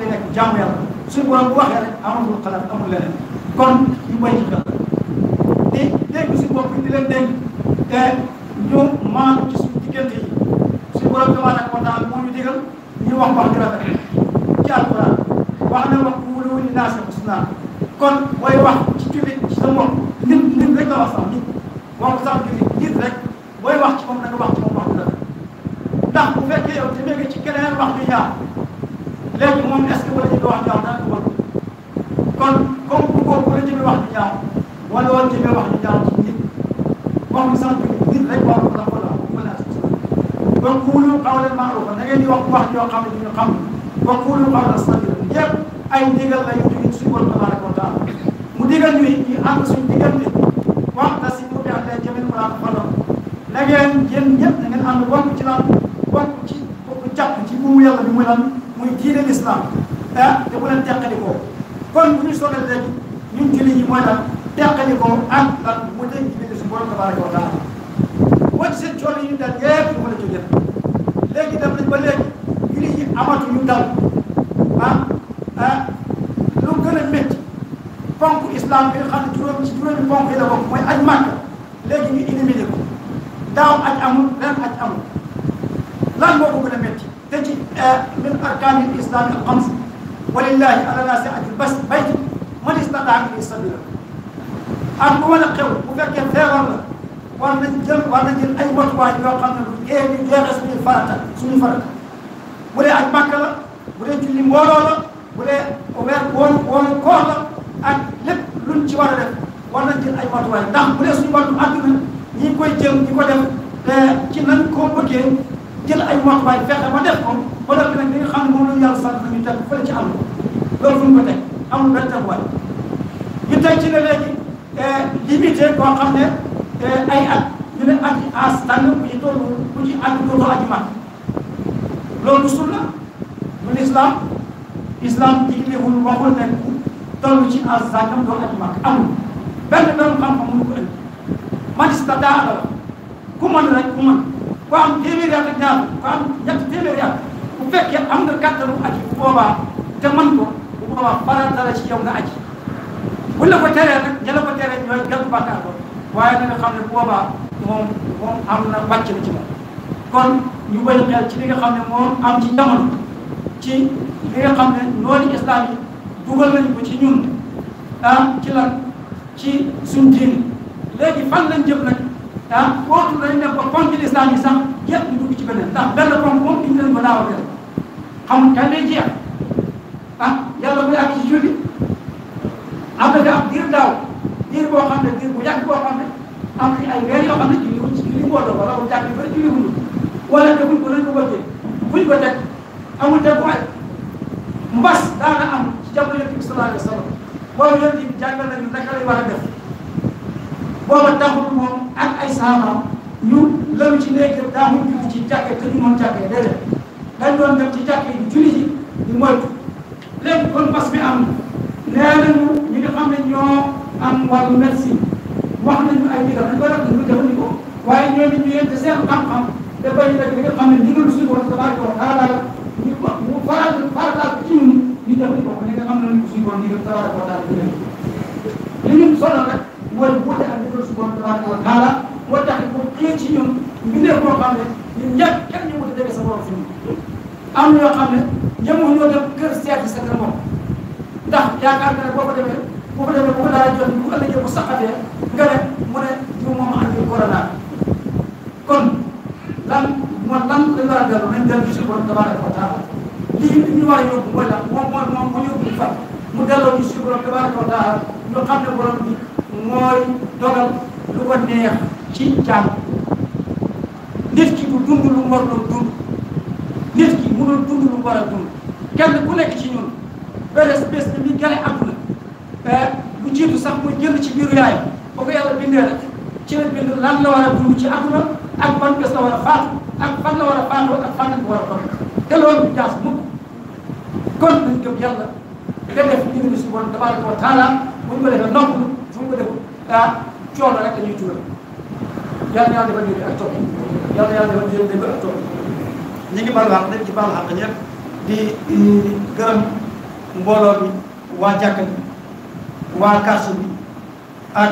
cay nekk jaamu yàlla suñu borom bu waxee rek amatul xalaat amul leneen kon ñu bay ci xel di dégg suñu bopp di leen dégg te ñu maanu ci suñu diggante yi suñu borom tabaaraka wa taala moo ñu digal ñu wax ju rafet ci alquran wax na wax wulu li naasi husnaa kon booy wax ci jullit ci sa mbokk nit rek la wax sax nit wax sax jullit nit rek booy wax ci moom da nga wax ci moom wax ju rafet ndax bu fekkee yow te nga ci keneen wax ju ñaaw léegi moom est-ce que wala jëmee wax ñaaw dana ko bëgg kon comme bu ko wala jëmee wax ju ñaaw wala wala jëmee wax ju ñaaw ci nit wax bi sax nit rek war ko tax wala mën naa donc wulu qawlan ma'ruufan da ngeen di wax yoo xam ne duñu xam wa qulu qawlan sadiidan yëpp ay ndigal la yu jóge suñu borom tabaaraka wa taala mu digal ñu ñu ànd suñu diggante wa'tasimu bi hablillahi jamii'an wa laa tafarraqu na ngeen yéen ñëpp na ngeen ànd bokk ci lan bokk jàpp ci buumu yàlla bi muy lan muy diine l'islam te bu leen teqalikoo kon bu ñu soobee léegi ñun jullit yi mooy lan teqalikoo ak lan mu dégg ci biir suñu borom tabaaraka wa taala boo ci seen coono yi ñu dal yëpp ñu mën a jógee léegi dem nañ ba léegi jullit yi amatuñu dal lu gën a métti ponk islam bi nga xam ne juróomi ponk yi la bokk mooy aj màkk léegi ñu éliminé ko daaw aj amul ren aj amul lan moo ko gën a métti te ci min arkaanil islaam al xams walillahi ala naasi hajjul bayt man istataa ilayhi sabiila ak bu mën a xew bu fekkee feebar la war nañ jël ay matuwaay yoo xam ne lu jeexee suñuy farata bu dee aj màkk la bu dee julli mbooloo la bu dee woon koor la ak lépp luñ ci war a def war nañ jël ay matuwaay ndax bu dee suñu wàllu àdduna ñi koy jël ñi ko def ci nañ koo bëggee jël ay matuwaay fexe ba def ko ba noppi nag li nga xam ne moom la ñu yàlla sant nañu teg fële ci àll loolu fu ñu ko teg amul benn teguwaay ñu teg ci ne léegi limité koo xam ne ay at ñu ne at yi as tànn bu ci toll bu ci at dootoo aji mat loolu sunna mun islam diglewul waxul ne toll ci as sàngam doo aji mat amul benn xam-xam mënu ko indi man istataa la ku mën rek ku mën ku am téeméeri at ak ñaar ku am ñetti téeméeri at bu fekkee am nga kàttanu aji bu boobaa te mën ko bu boobaa farata la ci yow nga aji buñ la ko teree nag ña la ko teree ñooy gàllu bàkkaar ba waaye da nga xam ne bu boobaa moom am na wàcc na ci moom kon ñu bàyyi xel ci li nga xam ne moom am ci jamono ci li nga xam ne noonu islam yi dugal nañu ko ci ñun ci lan ci suñ diine léegi fan lañ jëm nag kootu lañ dem ba ponk l'islam yi sax yëpp ñu dugg ci beneen ndax benn ponk moom indi nañ ko daaw a benn xam kañ lay jeex yàlla bu yàgg ci julli am na fi am diir daaw diir boo xam ne diir bu yàgg boo xam ne am nañu ay weer yoo xam ne julli wuñ ci julli mbooloo wala bu jàkk ba julli wuñu wala defuñ ko nañ ko bëggee fuñ ko teg amul teguwaay mbas daana am ci jamono Yonent bi sallallahu alayhi wa sallam boobu Yonent bi jàngal nañu naka lay war a def booba taxul moom ak ay sahabaam ñu lalu ci léegi def daa mun julli ci jàkkee te ñu moom jàkkee déedéet dañ doon dem ci jàkkee yi julli ji ñu moytu léegi kon mbas mi am nee nañu ñi nga xam ne ñoo am wàllu médecine wax nañu ay ndigal dañ koy def ñu jëfandikoo waaye ñoom it ñu yente seen xam-xam te bañu rek li nga xam ne ndigalu suñu borom tabaaraka wa taala ñu farataal ko ci ñun ñu jëfandikoo ko li nga xam ne ko suñu borom ndigal tabaaraka wa taala li ñu solo rek mooy wuute ak ndigalu suñu borom tabaaraka wa taala moo tax ko xëy ci ñun mbindeef boo xam ne ñun ñëpp kenn ñu wuute dégg sa borom suñu am ñoo xam ne ñëmu ñoo dem kër seeti sa kër moom ndax yaakaar nga ne boo ko demee bu ko daal jot bu ëllëgee bu saxatee nga ne mu ne jiw moom andi corona kon lan lañ war a dellu nañ dellu ci borom tabaaraka wa taala lii li ñu war a yóbbu mooy lan moom mu yóbbu fa mu delloo ci borom tabaaraka wa taala ñu xam ne borom bi mooy dogal lu ko neex ci jaam nit ki du dund lu mu war doon dund nit ki mënul dund lu mu war a dund kenn ku nekk ci ñun benn bés bi muy gane àdduna bu jiitu sax muy génn ci biiru yaayam boo ko yàlla bindee rek ci la bind lan la war a dund ci àdduna ak ban bés la war a faatu ak fan la war a faatoo ak fan la war a toog te loolu du jaas mukk kon nañ gëm yàlla te def ndigal si borom tabaaraka wa taala bu ñu ko defee nopp fu ñu ko def coono rek dañuy tural yàlla na yàlla defal dégg ak topp yàlla na yàlla defal dégg ak topp ñu ngi baal wax dañ ci baal xaq ñëpp di gërëm mbooloo bi waa jàkka bi waa karsu bi ak